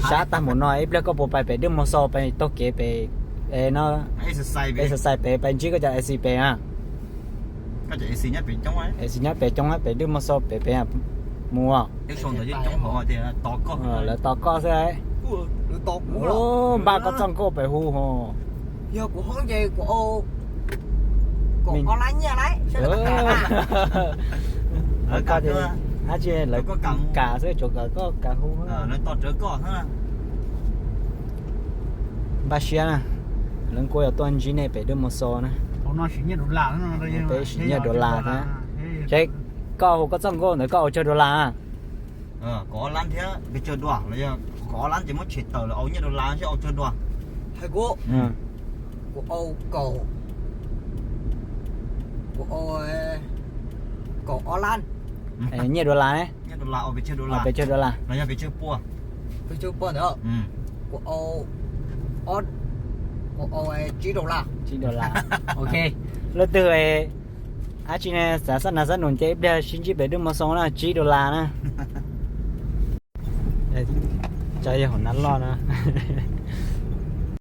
Sab tag npaum no ib pliag koj puas pais pem Dwb Muag Xo pais taug kev pem no, exercise pem pais ntsib koj cov A C pem na. A C nyob pem coob pem Dwb Muag Xo pem pem mus. Lawv tos koj xwb. Npaj koj txoj nkauj pem hu ho. Dab tsi lawv kam xwb tsuas kam koj kam hu. Npaj siab na, lawv kuj yuav tuaj ntsib nej pem Dwb Muag Xo na. Peb sim nyiaj dollar thiab. Seb koj hu koj txoj nkauj ntawd koj ua tsawg dollar? Kaum ob lab thiab pes tsawg dua los yog kaum ob lab ces muab tshem tawm lawm, au nyiaj dollar thiab au tsawg dua? Hais kuv, kuv au kaum, kuv au kaum ob lab. Nyiaj dollar ne? Pes tsawg dollar? Los yog pes tsawg pua? Pes tsawg pua ntawd, kuv au, kuv au tsib dollar. Tsib dollar. Ok, leej twg dab tsi ne, xav xab nas xab nus ces ib pliag sib ntsib pem Dwb Muag Xo na, tsib dollar na. Tso yog hauv nab loj na.